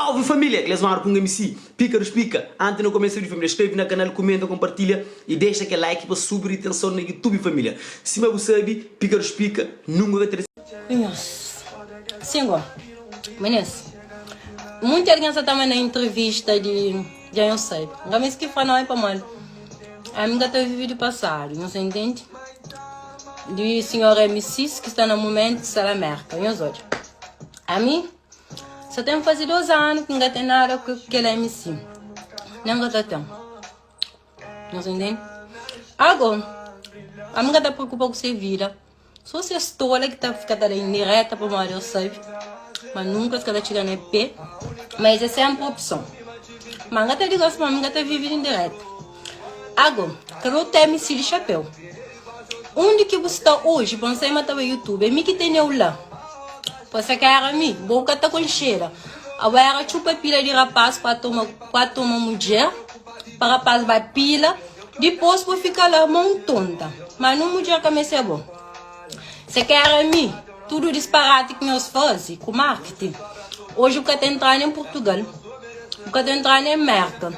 Salve família! Clesmar ku un MC, Pika dos Pika. Antes nu kumesa vídeo família, skreve na kanal, kumenta, kompartilha y dexa kel like pa subi ritenson na YouTube família. Sima bu sabi, Pika dos Pika nunka ka ta. Nhos. Sim go. Minis. Munti algen sa ta manda entrevista di dja nhos sabe. Nga mis ki fla não é pamodi ami ka ta vive di passado, nhos entende? Di senhor MCs ki sta na momento ki sta na Merka. Nhos odja. Ami Sa ten faze 2 anu ki N ka ten nada ku kel MC. Nen N ka ta ten. Nhos entende? Ago, ami N ka ta preokupa ku se vida. So ses tola ki ta fika ta da indireta pamodi el sabe ma nunka es ka ta txiga na pé. Ma es é senpri opson. Ma N ka ta diga sima mi N ka ta vive di indireta. Ago, kel otu MC di xapéu. Undi ki bu sta oji pa N sai ma ta bai YouTube? É mi ki teneu la. Pasa ki era mi, bo ka ta konxeda. Abo era txupa pila di rapaz pa toma pa toma mudjer, pa rapaz ba pila, dipos bo fika la ma un tonta. Ma nun mudjer ka meste abo. Se ki era mi, tudu disparati ki nhos fazi ku marketing, oji bu ka ta entra nen Portugal, bu ka ta entra nen Merka.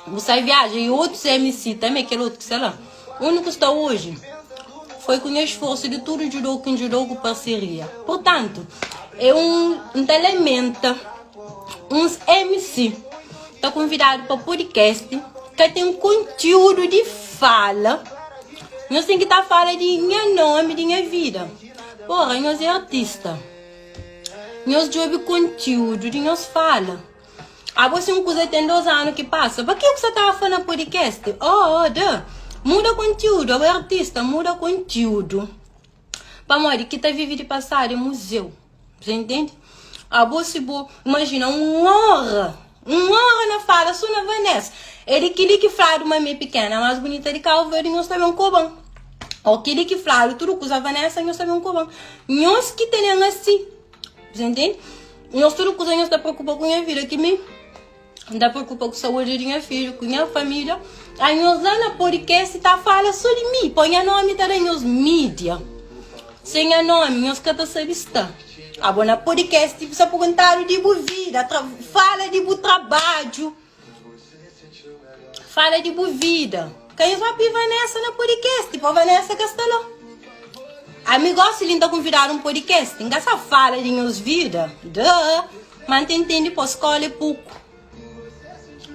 Bu sai viaja y otus MC tanbe, kel otu ki sta la. Undi ku sta oji foi ku nha esforsu di tudu djudou ki N djudou ku parseria. Purtantu, é un N ta lamenta uns MC ta konvidadu pa podcast ka ten kontiúdu di fala. Nhos ten ki ta fala di nha nomi, di nha vida. Porra, nhos é artista. Nhos djobe kontiúdu di nhos fala. Abo si un kuza ten 2 anu ki pasa, pa ke ku sa tava fla na podcast? Oh, oh, da. Muda kontiúdu, abo é artista, muda kontiúdu. Pamodi ki ta vive di pasadu é muzeu. Você entende? Abo si bo, imagina, un ora, un ora na fala so na Vanessa. É di kili ki fladu ma mi é pikena, mas bunita di Cabo Verde, nhos ta ben koban. Ou kili ki fladu tudu kuza Vanessa, nhos ta ben koban. Nhos ki tenen asi. Você entende? Nhos tudu kuza nhos ta preokupa ku nha vida ki mi N ta preokupa ku saúde di nha fidju, ku nha família. Aí nhos lá na podcast ta fala só di mi, põe nha nome ta da nhos mídia. Sem nha nome, nhos ka ta sabe sta. Abo na podcast sa perguntadu di bu vida, fala di bu trabadju. Fala di bu vida. Ka nhos ba pi Vanessa na podcast, pa Vanessa ka sta la. Ami gosi li nta konvidadu un podcast, nka sa fala di nhos vida. Duh! Ma nta intende po skola é poku.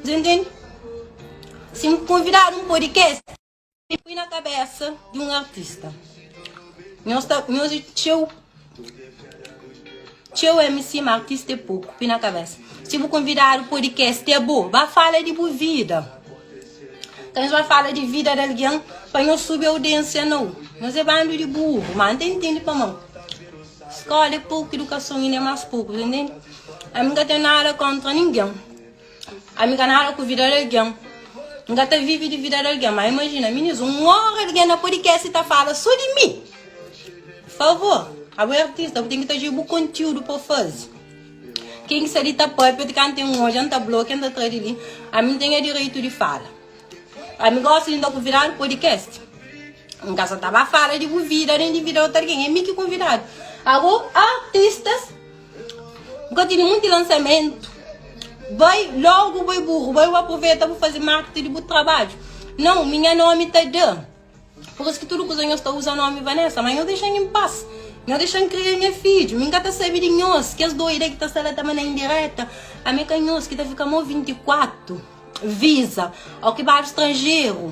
Nta intende? Si n konvidadu un podcast, pui na kabesa di un artista. Nhos ta, nhos é txeu, txeu MC, ma artista é poku. Pui na kabesa. Si bu konvidadu podcast é bo, ba fala di bu vida. Ka nhos ba fala di vida di algen pa nhos subi audiênsia nau. Nhos é bandu di burru, ma nta intende pamodi. Skola é poku, idukason inda é mas poku, ta intende? Ami nka ten nada kontra ningen. Ami ka nada ku vida di algen. N ka ta vive di vida di algen. Ma imajina, minis, un ora algen na podcast ta fala so di mi. Favor, abo é artista, bu ten ki ta djobe bu kontiúdu pa faze. Ken ki sta li ta papia, ti kantu N odja, N ta blokia, N ta tra di li. Ami N ten nha direitu di fala. Ami gosi di N ta konvidadu podcast. N ka sa ta ba fala di bu vida nen di vida di otu algen. É mi ki konvidadu. Abo artistas. Bu ka tene munti lansamentu. Bai logu bai burru, bai bu aproveta bu faze marketing di bu trabadju. Não, minha nomi ta da. Por isso ki tudu kuza nhos ta uza nomi Vanessa, mas nhos dexa-m em paz. Nhos dexa-m kria nha fidju. Mi nka ta sabe di nhos, kes doida ki ta sta la ta manda indireta. Ami ka nhos ki ta fika mo 24. Visa, o ki badu stranjeru.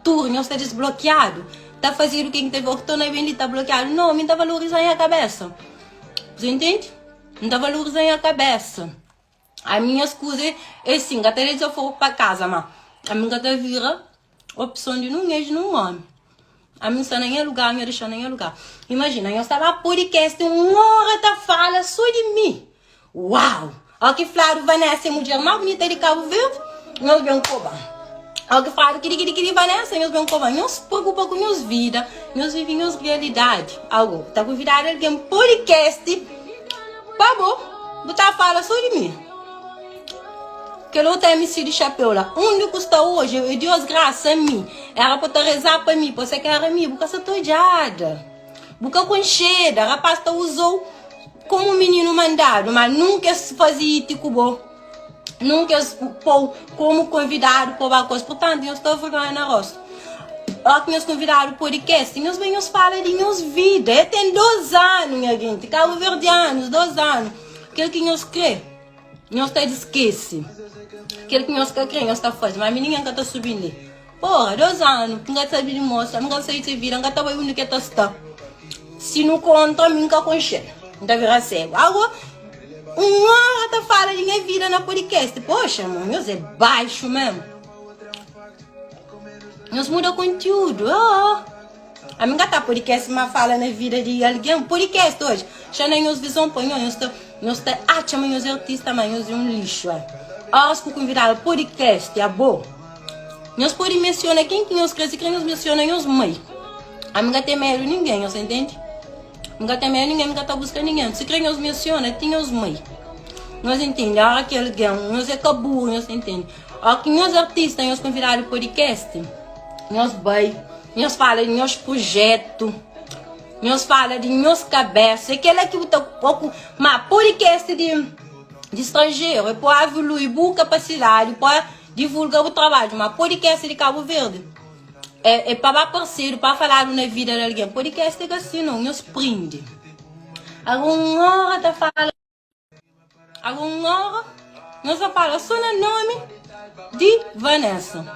Tur nhos ta desblokiadu. Ta fazedu ken ki ta, o ki torna ben li ta blokiadu. Não, mi nta valoriza nha kabesa. Você entende? N ta valoriza nha kabesa. A minhas kuza é sim, ka ta dexa fogo pa casa, ma a mim ka ta vira opção de num ex, num homem. A mim sta na nha lugar, nha deixa na nha lugar. Imagina, nho sta lá podcast um hora ta fala só de mim. Uau! Ó ki fladu Vanessa é mudjer más bunita di Cabo Verde, nhos ben koba. Ó ki fladu kidi kidi kidi Vanessa, nhos ben koba. Nhos preokupa ku nhos vida, nhos vive nhos realidadi. Ago, ta konvidadu algen podcast pa bo, bu ta fala só di mi. Kel otu MC di chapéu la, undi ku sta oji, é Dios grasa mi. Era pa ta rezá pa mi, pa se ka era mi, bu ka sa ta odjada. Bu ka konxeda, rapaz ta uzou. Komu mininu mandadu, ma nunka es faze iti ku bo. Nunka es pou komu konvidadu pa ba kos. Purtantu, nhos ta vergonha na rostu. Ora ki nhos konvidadu podcast, nhos ben nhos fala di nhos vida. E ten 2 anu, nha genti, kabuverdianus, 2 anu. Kel ki nhos kre, nhos ta diskese. Kel ki nhos ka kre, nhos ta faze. Ma mi ningen ka ta subin li. Porra, 2 anu, N ka sabe di mosa, N ka sabe se vida, N ka ta bai undi ke ta sta. Si nu kontra, mi N ka konxe-l. N ta bira segu. Ago, un ora ta fala di nha vida na podcast. Poxa, mon, nhos é baixu mesmu. Nhos muda kontiúdu. Oh. Ami N ka ta podcast ma fala na vida di algen. Podcast hoje, xa na nhos vizon pa nhos, nhos ta, nhos ta atxa ma nhos é artista, ma nhos é un lixu. É. Horas ku konvidadu podcast, abo. Nhos pode menciona quem que nhos crê, se crê nhos menciona nhos mãe. Ami ka tem medo ninguém, nhos entende? Nka tem medo ninguém, nka ta busca ninguém. Se crê nhos menciona, ti nhos mãe. Nhos entende? A hora que alguém, nhos é ka burro, nhos entende? A hora que nhos artista, nhos convidado podcast, nhos bai, nhos fala de nhos projeto, nhos fala de nhos cabeça. Aquela que bu ta pouco, mas podcast de de estrangeiro, é pode evoluir bu capacidade, pode Divulga bu trabadju ma podcast di Cabo Verde é, é pa ba parceiro pa faladu na vida di alguém. Podcast é ka assim não, nhos prende. Algun hora ta fala, algun hora nhos ta fala só na nome di Vanessa.